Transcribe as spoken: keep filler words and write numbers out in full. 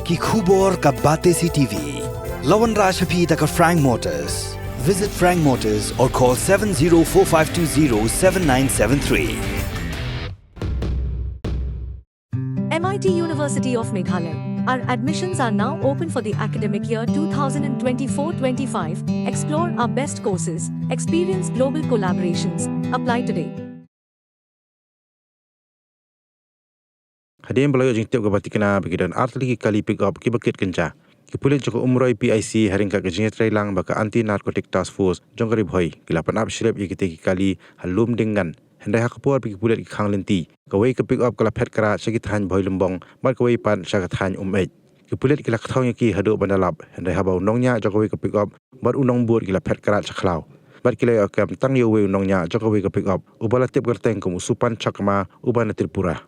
Ki khubor ka Batesi TV. La wanrah sha phi da ka Frank Motors. Visit Frank Motors or call seven zero four five two zero seven nine seven three. M I T University of Meghalaya. Our admissions are now open for the academic year two thousand twenty-four twenty-five. Explore our best courses, experience global collaborations. Apply today. Hadien ba la ïoh jingtip kaba thikna ba ki don artylli ki kali pick up kiba kit kynja, ki pulit jong ka Umroi P I C ha ryngkat ka jingïatreilang bad ka Anti Narcotic Task Force jong ka Ri Bhoi ki la pynap shlip ïa kitei ki kali ha Lumdiengan. Hynrei ha ka por ba ki pulit ki khang lynti, kawei ka pick up ka la phet krad sha ki thaiñ Bhoilymbong bad kawei pat sha ka thaiñ Umeit. Ki pulit ki la kthong ïa ki haduh ban da lap, hynrei haba u nongñiah jong kawei ka pick up bad u nongbud ki la phet krad sha khlaw bad ki la ïoh kem tang ïa uwei u nongñiah jong kawei ka pick up uba la tip kyrteng kum u Supan Chakma uba na Tripura.